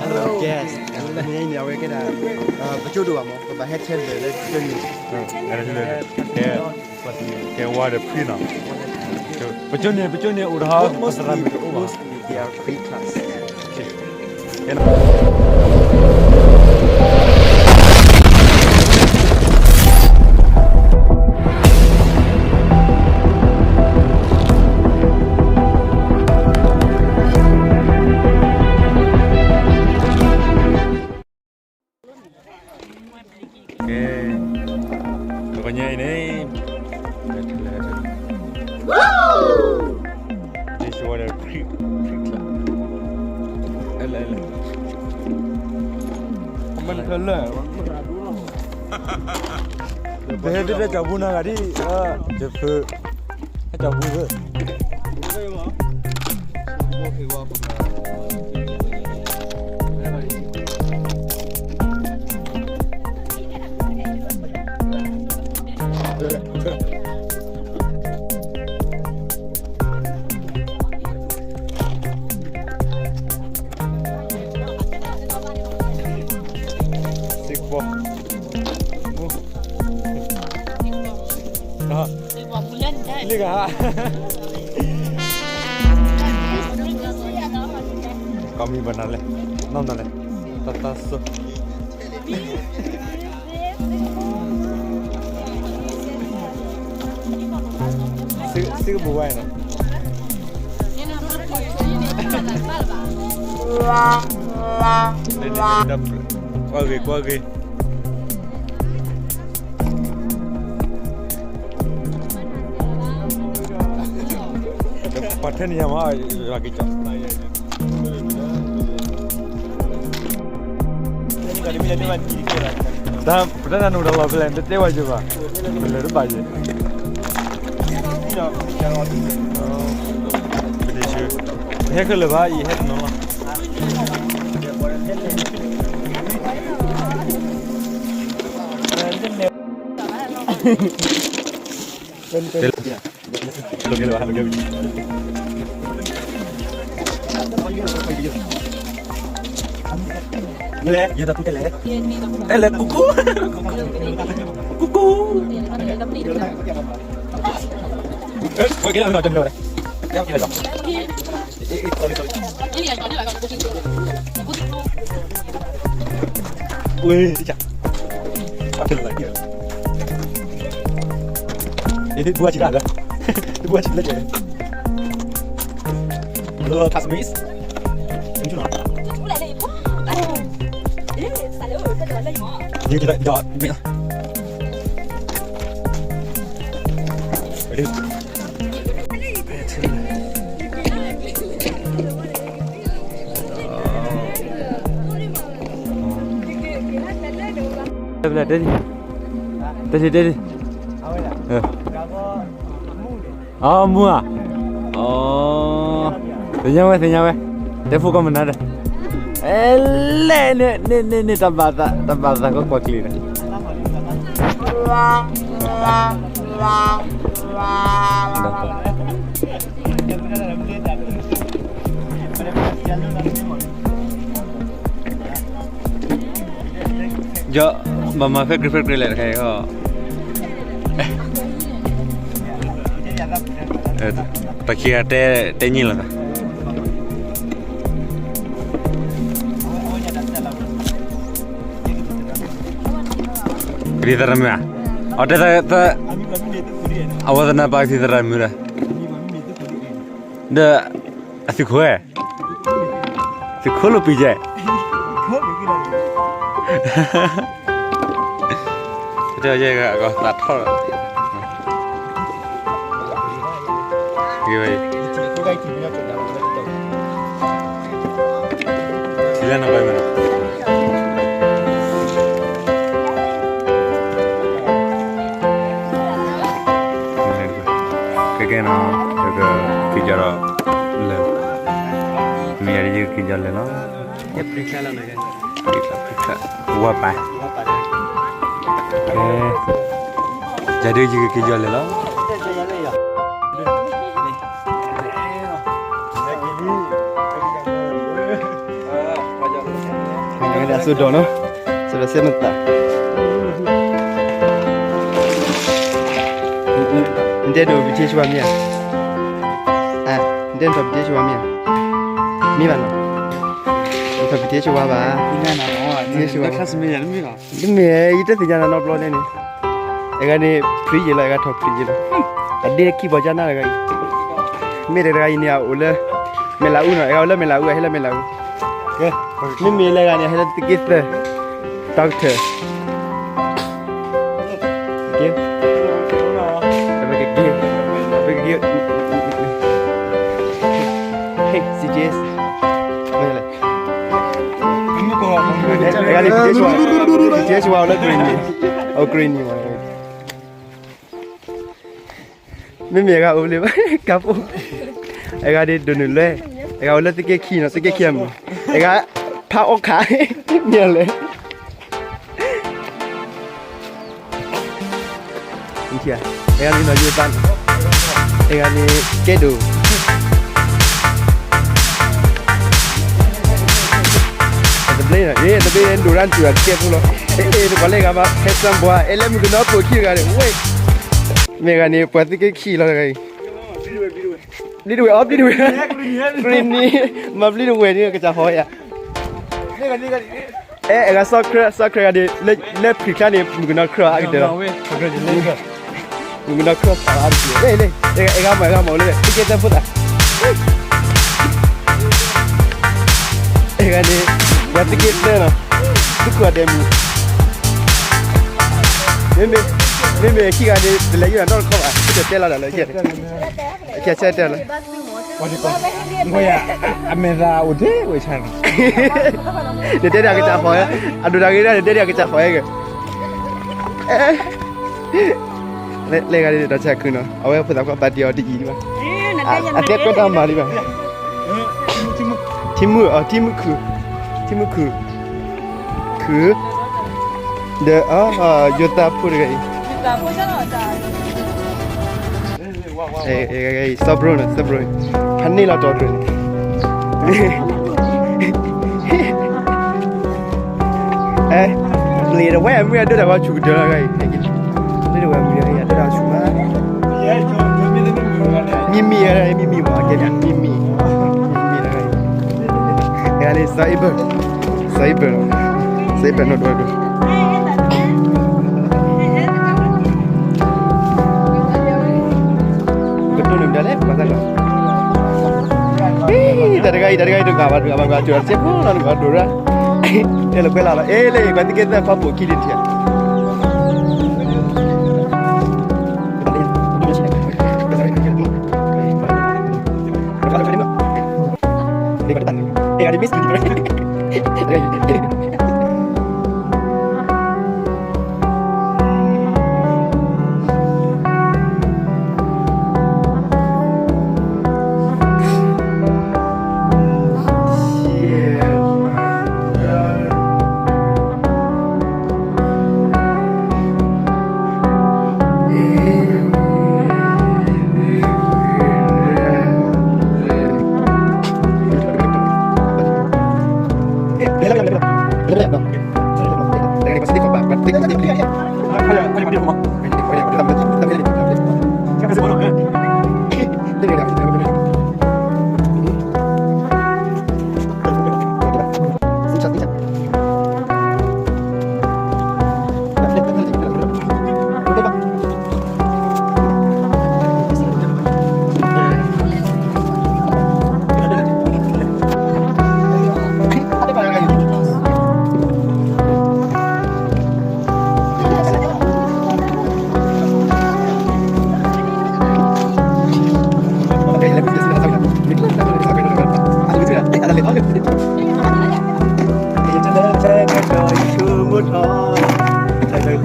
Hello guys, န့ၣ်အဝဲကဲဒၣ် ပကၠိဒိၣ်ဘၣ်မး ပဘၣ်ဟဲထဲလၢာ်လၢကၠိန့ၣ် ကဲ ကဲဝါဒီးဖှံနီၤ ပကၠိန့ၣ် ပကၠိန့ၣ်အိၣ်တဟါ ပသရၣ်မုၣ်တအိၣ်ဘၣ် ကဲ ပကညီအံၤန့ၣ် ဒ်သိးဝဲဒၣ်ခရံာ် ခရံာ်ချၢ အဲၣ်လၢ အဲၣ်လၢ မ့ၢ်ဖဲလၢ ပဟဲဒ်တၢ်ကၠီၤပူၤနၤဂၤဒ် ကဖု ဟဲကၠီၤပူၤဧၢ စ့ၢ်ကီး လ့ၣ်ဂၤ ကီမံၤဘၣ်နၤလဲၣ် နီၢ်နၤလဲၣ် တၢ်တၢ်စိ စ့ၢ်ကီးဘိးဝဲနီၤ ကွၢ်ဂ့ၤ ကွၢ်ဂ့ၤ ပှၤထဲန့ၣ်ယၤမး ယွၤက့ၤကၠီ တၢ်ပတၢ်နၢ်နူၤတၢ်လီၤဖဲလဲၣ် တတဲဝဲယဘၣ် ပလဲၤတဘၣ်ယဲ ပဟဲခဲလၢာ်ဘၣ် ယဟဲတနီၤလီၤ တဲလဲၣ် ကူကူ ကူကူ ဝဲ ဘူးအဆံးလၢ ဘူးအဆံးလၢ Hello, Casamese.တဲဒံ တဲဒံ တဲဒံ အမူဧါ သ့ၣ်ညါဝဲ သ့ၣ်ညါဝဲ တဲဖိကီၢ်မနုၤဒီး အဲလဲၣ်န့ၣ် န့ၣ် န့ၣ် တၢ်ဘၣ်သး တၢ်ဘၣ်သးကကွၢ်ကျ့ၤန့ၣ် ယီၤ ဘၣ်မၤဖဲကြ့ဖဲကြ့လဲၣ် တခါအံၤဟီ တၢ်ခံဂၤတဲ တဲညံၣ်လီၤသး ကသံၣ်သရၣ်မုၣ်ဧါ အတဲ အဝဲသနာ်ပာ်ကသံၣ်သရၣ်မုၣ်ဒီး ဒီး အသုးခိၣ်ဝဲ သုးခိၣ်လိာ်ပံၤကဲ တဲယဲၢ်ဂၤအဂီၢ်သးထီၣ်လီၤ ဂ့ၤဝဲ ထံလၢနီၢ်ဘၣ်မ့ၢ်နီၤ ကဲကဲနီၤ ယကက့ၤကၠီဒီး လဲၤ မ့ၢ်ယၤဒ်ယကက့ၤကၠီလဲၤလီၤ ဝါပာ် ယၤဒ်ယကက့ၤကၠီလဲၤလီၤ အစိဒီးနီၤ, စိဒီးစဲမသး, နတဲဒိး ဘံထ့ၣ်ဆဝါ မ့ၢ်ဧါ, နတဲနထီၣ် ဘံထ့ၣ်ဆဝါ မ့ၢ်ဧါ, မ့ၢ်ဘၣ်နီၤ, နထီၣ် ဘံထ့ၣ်ဆဝါ ဘၣ်, ဘံထ့ၣ်ဆဝါ, တမ့ၢ် ယတသ့ၣ်ညါနီတဘျီန့ၣ်န့ၣ်, အဂၤန့ၣ် ဖရံယ့လီၤ, အဂၤထီၣ်ဖရံယ့လီၤ, အဒ့ခံပီၤကၢ်နၢ်တဂၤအံၤ, မ့ၢ်တဂၤအံၤန့ၣ် အအိၣ်လၢ မဲၢ်လးအူနီၤ, အဂၤအိၣ်လၢမဲၢ်လးအူ, အဟဲလၢမဲၢ်လးအူ မ့မ့ၢ်လၢဂၤန့ၣ် ဟဲလၢသုးက့သၢ, doctor, က့, ပကက့, ပကက့, hey, C J S, မ့ၢ်လဲၣ်, အဂၤန့ၣ် ဘံထ့ၣ်ဆဝါ, ဘံထ့ၣ်ဆဝါ အိၣ်လၢ green န့ၣ်, အိၣ် green န့ၣ်မး မ့မ့ၢ်အဂၤအိၣ်လၢဘၣ် ကးပိ, အဂၤဒ်ဒိၣ်နုာ်လွဲ, အဂၤအိၣ်လၢသုးက့ခံနီၤ, သုးက့ခံအမုၢ်, အဂၤဖးအီခး, မ့ၢ်လဲၣ်, အဂၤန့ၣ်နီၤယိၤသး, အဂၤန့ၣ်ကဲဒိၣ်, တဘျ့နီၤ, တဘျ့ဒိၣ်ရၣ်နတုၤအကဲဖိလီၤ, အဲ အဲ နကွၢ်လၢဂၤမး handsome boy အဲလၢမုၣ်ကနီၤပိာ်ခံတဂၤန့ၣ်, ဝဲ မ့ၢ်ဂၤန့ၣ် ပှၤသုးက့ခံလီၤတဂၤအံၤ, ဘျံးတဝဲၢ်, အီ ဘျံးတဝဲၢ်, green န့ၣ်, မၤဘျံးတဝဲၢ်န့ၣ် ကစၢ်ဟီယၤ, အဲ အဂၤ subscribe ဂၤဒ် လၢဖံးချါန့ၣ် မုၣ်ကနီၤ subscribe အါကတၢၢ်လီၤ, မုၣ်ကနီၤ subscribe အါကတၢၢ်, လၢ အဂၤမၤ အဂၤမၤအိၣ်လၢ သုးက့သၢဖိသၣ် အဂၤန့ၣ် ပှၤသုးက့သၢနီၤ, သုးခိၣ်အဒဲးမုၣ်, မ့မ့ၢ် မ့မ့ၢ်ခံဂၤန့ၣ် တလဲၤယိၣ်တၢ်နီတခီဘၣ်, သုတတဲလီၤဒၣ်လၢ အခဲဆၢတဲလီၤ, အမဲာ်သၣ်အိၣ်ထဲဝဲဆါနီၤ, နတဲဒၣ်ကစၢ်ဟီ, အဒိၣ်တၢ်ဂ့ၤဒၣ် နတဲဒၣ်ကစၢ်ဟီဂ့ၤ လၢဂၤဒ်ဒီးဆဲးခုနီၤ, အဝဲဖိသၣ်ခွါပာ်တ့ၢ်အီၤတယံာ်ဒံးဘၣ်, အတဲကွဲးတၢ်မၤလံဘၣ်, ထံမုၢ်, ထံမုၢ်ခုၣ်, ထံမုၢ်ခုၣ်, ခုၣ်, ဒီး ယိၤသးဖိတဂၤအံၤ, စီၤဘြိၣ်နီၤ, စီၤဘြိၣ်, ဖးန့ၢ်လီၤတီၤတြိၤန့ၣ် လ့ၣ်တဝဲအမုၢ်အဒိၣ်တၢ်ဝဲဆူၣ်ကတၢၢ်လီၤဂၤအံၤ, လ့ၣ်တဝဲအမုၢ်အဒိၣ်တၢ်ဆူၣ်မး, မံမံၤ, မံမံၤမး, ကဲမံမံၤ, မံမံၤလီၤဂၤအံၤ, တဂၤန့ၣ် စီၤအ့ဘၢၣ်, စီၤအ့ဘၢၣ်, စီၤအ့ဘၢၣ်နီၢ်ဒိၣ်ဒိၣ် ကတိၢ်န့ၣ်မတၤလဲၣ် ပှၤသၣ်လီၤ, တၢ်တဂၤအံၤ တၢ်တဂၤအံၤ တဂၤဘၣ်တဂၤဘၣ် ကစၢ်ဖိလီၤ နကဒိၣ်ရၣ်, တဲလၢကွဲးလၢ်လီၤ အ့လ့ၣ် ပှၤသုးက့သၢဖီပိ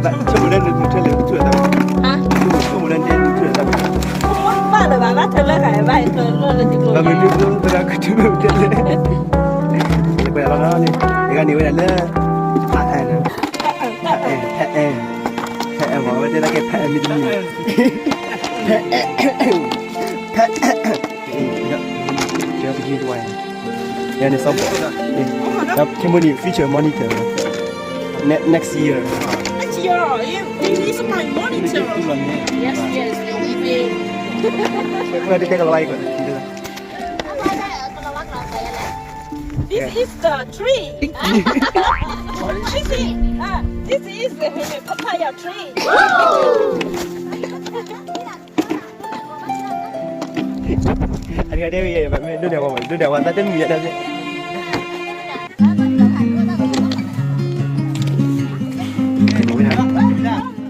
ာ်ခံဒံးထံၣ် ဘၣ်မနုၤသရၣ်ကတုၤမ့ၢ်တဲလဲၣ်, ပှၤလီၤန့ၣ် တဂၤန့ၣ်ဝဲဒၣ်လၢ ဖးအဲၣ်, ဖးအဲၣ်, ဖးအဲၣ်, ဖးအဲၣ်မ့ၢ် အဝဲတဲတၢ်ကဲဖးအဲၣ်မ့ၢ်တမံၤ, ဖးအဲၣ်, ဖးအဲၣ်, ကဲပကံတဝါန့ၣ် Yeah, the support. That Kimberly future monitor. Ne- next year. Next year, you, you is my monitor. Yes, yes, you will be. We're gonna take a like. This is the tree. This is, uh, this is the papaya tree. အဒိဒ်ဝဲ ဒိၣ်ဒၣ်ဝဲ ဒိၣ်ဒၣ်ဝဲ သးတမံၤယၤဒၣ်သ့ၣ်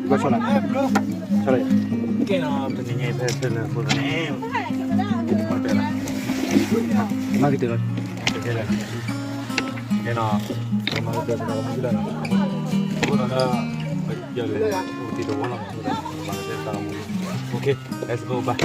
ဘၣ်ဆီလီၤ ဆီလီၤ ကဲနီၤ တနံၤညါဖဲဖဲလၢအဃိသတးန့ၣ် မၤကတၢၢ်လီၤ ကဲနီၤ မၤကတၢၢ် မၤကတၢၢ် အဃိသတးဒီး ယလဲၤအိၣ်တ့ၢ်တဝီလီၤ မၤကတၢၢ်တၢ်လီၤ OK let's go bye